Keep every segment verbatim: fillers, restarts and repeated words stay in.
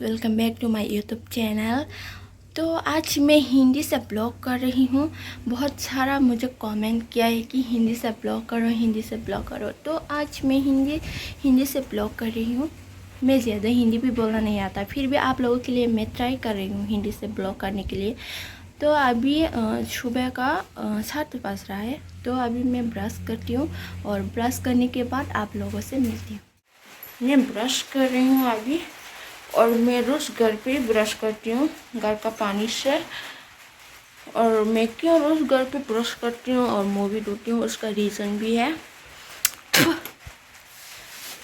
Welcome back to my YouTube channel। तो आज मैं हिंदी से ब्लॉग कर रही हूँ। बहुत सारा मुझे कमेंट किया है कि हिंदी से ब्लॉग करो, हिंदी से ब्लॉग करो। तो आज मैं हिंदी हिंदी से ब्लॉग कर रही हूँ। मैं ज़्यादा हिंदी भी बोलना नहीं आता, फिर भी आप लोगों के लिए मैं ट्राई कर रही हूँ हिंदी से ब्लॉग करने के लिए। तो अभी अ, सुबह का अ, सात बज रहा है। तो अभी मैं ब्रश करती हूँ और ब्रश करने के बाद आप लोगों से मिलती हूँ। मैं ब्रश कर रही हूँ अभी, और मैं रोज़ घर पे ही ब्रश करती हूँ, घर का पानी से। और मैं क्यों रोज़ घर पे ब्रश करती हूँ और मुँह भी धोती हूँ, उसका रीज़न भी है।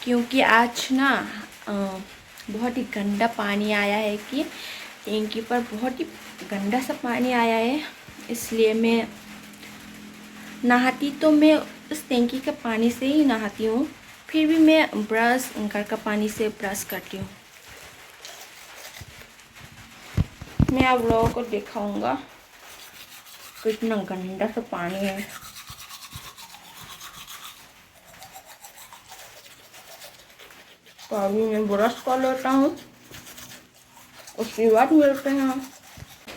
क्योंकि आज ना अ, बहुत ही गंदा पानी आया है कि टैंकी पर बहुत ही गंदा सा पानी आया है, इसलिए मैं नहाती तो मैं उस टैंकी के पानी से ही नहाती हूँ। फिर भी मैं ब्रश, घर का पानी से ब्रश करती हूँ। मैं आप लोगों को दिखाऊंगा कितना गंदा सा पानी है। तो अभी मैं ब्रश कर लेता हूँ, उसके बाद मिलते हैं।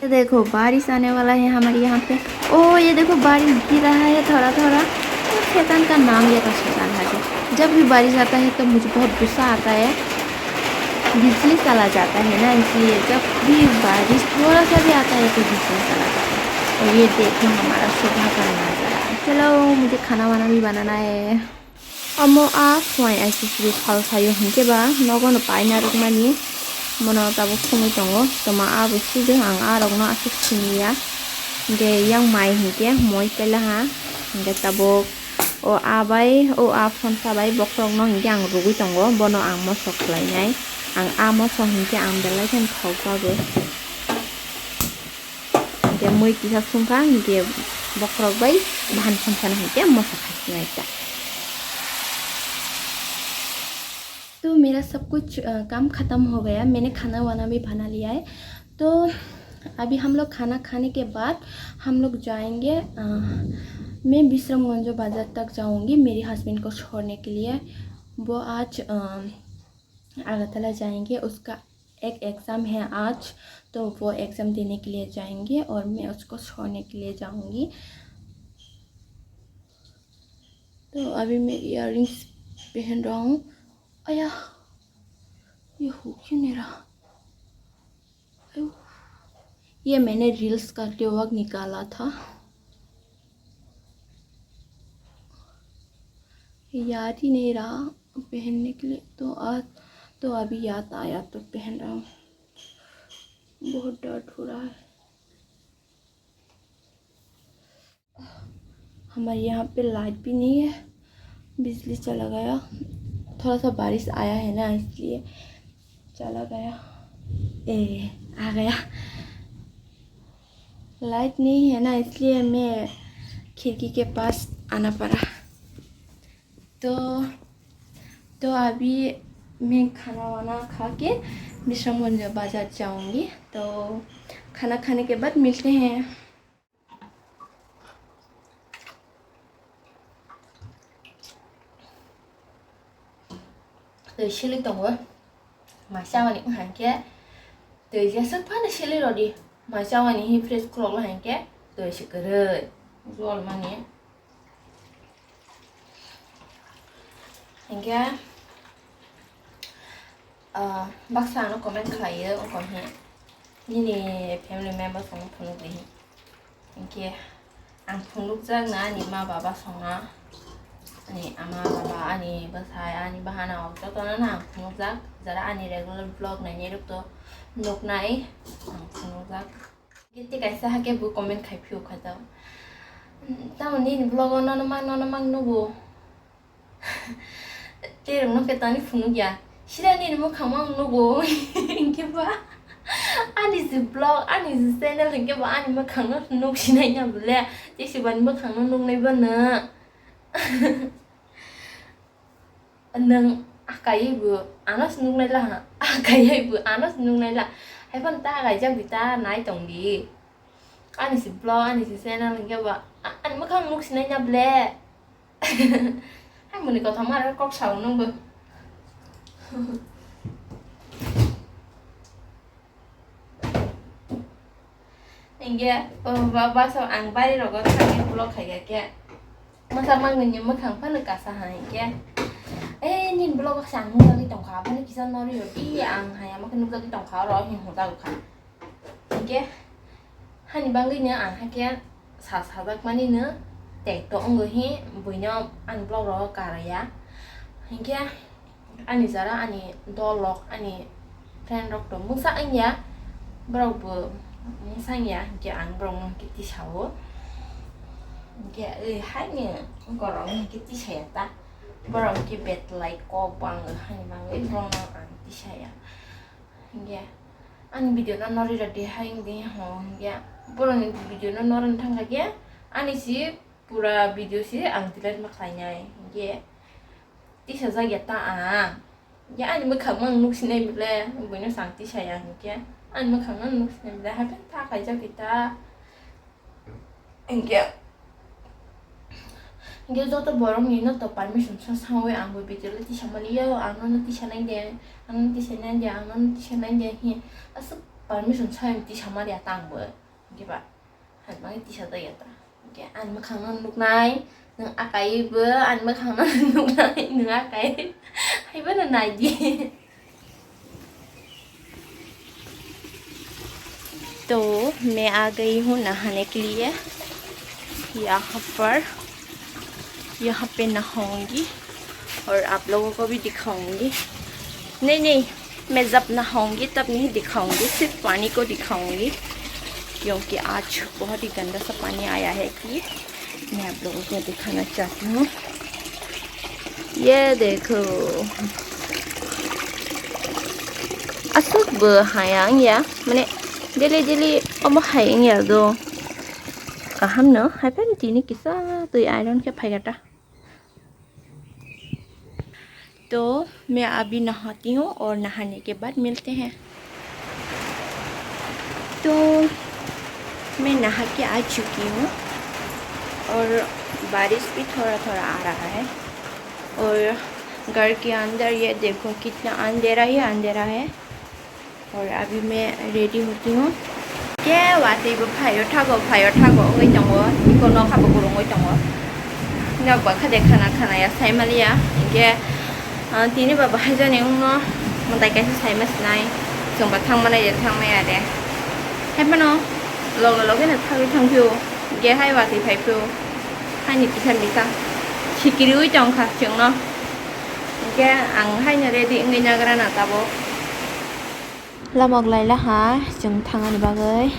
ये देखो, बारिश आने वाला है हमारे यहाँ पे। ओ, ये देखो, बारिश गिर रहा है थोड़ा थोड़ा। तो शैतान का नाम लेता शैतान है। जब भी बारिश आता है तो मुझे बहुत गुस्सा आता है, बिजली चला जाता है ना, इसलिए जब भी बारिश थोड़ा सा भी आता है तो बिजली चला जाता है। और ये देखो हमारा सुबह का नजारा। चलो, मुझे खाना वाना भी बनाना है। Omo a phuai aisuk sri sal saio hinkhe ba nogo no paina rwkmani, mono tabuk songwi tongo. Toma a bo sujak, ang a rokno aswk siniya. Hinkhe yang mai hinkhe moi pelaha, hinkhe tabuk o a bai, o a phonsa bai bokhorokno hinkhe ang rwgwi tongo, bono ang moso khlainai. Ang a moso hinkhe ang belai kheno thok jago. Hinkhe mui kisa sungkha, hinkhe bokhorok bai bahan phonsa no hinkhe moso khasinai ta. तो मेरा सब कुछ अ, काम ख़त्म हो गया, मैंने खाना वाना भी बना लिया है। तो अभी हम लोग खाना खाने के बाद हम लोग जाएंगे, अ, मैं विश्रामगंज बाज़ार तक जाऊंगी मेरे हस्बैंड को छोड़ने के लिए। वो आज अ, अगरतला जाएंगे, उसका एक एग्ज़ाम है आज, तो वो एग्ज़ाम देने के लिए जाएंगे और मैं उसको छोड़ने के लिए जाऊंगी। तो अभी मैं इयररिंग्स पहन रहा हूँ। अया, ये हो क्यों नहीं रहा? अयो, ये मैंने रील्स करते वक्त निकाला था, याद ही नहीं रहा पहनने के लिए। तो आज तो अभी याद आया तो पहन रहा हूँ। बहुत दर्द हो रहा है। हमारे यहाँ पे लाइट भी नहीं है, बिजली चला गया। थोड़ा सा बारिश आया है ना, इसलिए चला गया। ए, आ गया। लाइट नहीं है ना, इसलिए मैं खिड़की के पास आना पड़ा। तो तो अभी मैं खाना वाना खा के विश्रामगंज बाजार जाऊंगी। तो खाना खाने के बाद मिलते हैं। Twi sili tongo, mai chamani wngkha hinkhe twi jeswk phano sili rwdi, mai chamani hi fresh khulokla hinkhe twi se kwrwi jol mani. Hinkhe, ah, baksa ano comment khlaio, wngkha hinkhe nini family members rokno phunukdi hin. Hinkhe ang phunukjak na ani ma baba songna, ani ama baba, ani bwsai, ani bahanao jotono no ang phunukjak, jara ani regular vlog nainai rok to nuknai ang phunukjak. Giti kaisa hake bo comment khai phio kha jao. Tamo nini vlog o nono mang, nono mang nugo. Tei rok no khe tani phunuk ya. Sira nini mwkhang mang nugo. Hinkhe ba ani si vlog, ani si channel hinkhe ba ani mwkhang no nuk sinai ya bole. Tei si bani mwkhang no nuk nai ba na. Nwng akaiwi bo ano se nuknai la, akaiwi bo ano se nuknai la. Haiphano ta kaijak bi ta nai tong di. Ani se vlog, ani se channel hinkhe ba a-, ani mwkhang nuk sinai ya ble. Hai muni kothoma aro kok sao nwng bo. Hingke, o ba-, bus o ang bari rogo thangwi vlog khaikha khe. Masa mangni ni mwkhang phano kasa ha hingke. Eh, nini vlog o sa ang nukjagwi tongkha, aboni kisa nori rw di, ang hai ama khe nukjagwi tongkha, oro hing hwnjagwi kha. Hingke, hani bangwi no ang hakhe sa sajak mani no tekto wngwi hi buino ani vlog rogo karaya. Hingke, ani jara, ani dol rok, ani friend rok to mungsa wngya, borok bo mungsa wngya, hingke ang borok no hingke tisao. Hingke, eh, haini borok no hingke tisaya ta, borok hingke betlai kok bo ang hani bangwi borok no ang tisaya. Hingke, ani video no nori rw di hai wngdi ho, hingke borok ni video no norwi thangkha khe, ani si pura video si ang delete ma khlainai, hingke. Tisajak ya ta ang. Ya ani mwkhang mang nuk sinai bile, buino sang tisaya hingke. Ani mwkhang no nuk sinai bile, haikhe ta khaijak kita. Hingke. Hingke joto borok ni no to permission sa sawi ang bo video le tisamani yo, ang no tisanai de, ang no tisanai de, ang no tisanai de hi. Aswk permission sa tisamani ya ta ang bo. Hingke ba. Hai mani tisajak ya ta. Hingke ani mwkhang no nuknai, nwng akai bo ani mwkhang no nuknai, nwng akai. Hai bo no nai di. तो मैं आ गई हूँ नहाने के लिए। यहाँ पर, यहाँ पे नहाऊंगी और आप लोगों को भी दिखाऊंगी। नहीं, नहीं, मैं जब नहाऊंगी तब नहीं दिखाऊंगी, सिर्फ पानी को दिखाऊंगी, क्योंकि आज बहुत ही गंदा सा पानी आया है कि मैं आप लोगों को दिखाना चाहती हूँ। ये देखो, aswk bo hai ang ya, mane daily daily omo hai ang ya do. Kaham no, hai pen tini kisa twi iron khe phai gata. तो मैं अभी नहाती हूँ और नहाने के बाद मिलते हैं। तो मैं नहा के आ चुकी हूँ और बारिश भी थोड़ा थोड़ा आ रहा है और घर के अंदर ये देखो कितना अंधेरा ही अंधेरा है। और अभी मैं रेडी होती हूँ। Ke watwi bo phaio thago, phaio thago wngwi tongo, iko nokha bo kwrwngwi tongo. Nok ba kha de khana khana ya sai maliya, hinkhe, ah, tini ba bahai jani wngno mwtai kaisa sai ma sinai, chwng ba thang manai de thang maya de. Hai phano loge loge no thagwi thang phio, hinkhe hai watwi phai phio, haini kisa misa sikiriwi tongkha chwngno, hinkhe ang haino ready wngwi nagra na tabuk. Lamok laila ha chwng thangani bagwi.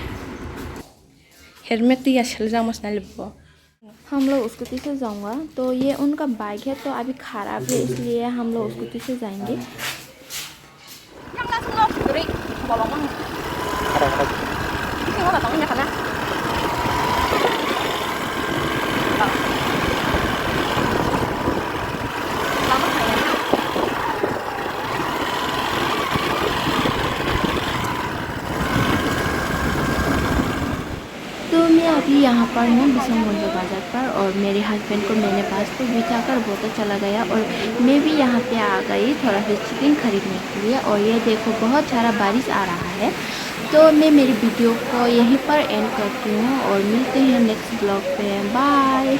Helmet twi ya sele jang mas nai lebo. हम लोग स्कूटी से जाऊंगा, तो ये उनका बाइक है, तो अभी खराब है, इसलिए हम लोग स्कूटी से जाएंगे। तो मैं अभी यहाँ पर हूँ बिसंग मंजो बाजार पर, और मेरे हस्बैंड को मैंने बस को बिठा कर बहुत चला गया, और मैं भी यहाँ पे आ गई थोड़ा सा चिकन खरीदने के लिए। और ये देखो, बहुत सारा बारिश आ रहा है। तो मैं मेरी वीडियो को यहीं पर एंड करती हूँ और मिलते हैं नेक्स्ट ब्लॉग पे। बाय।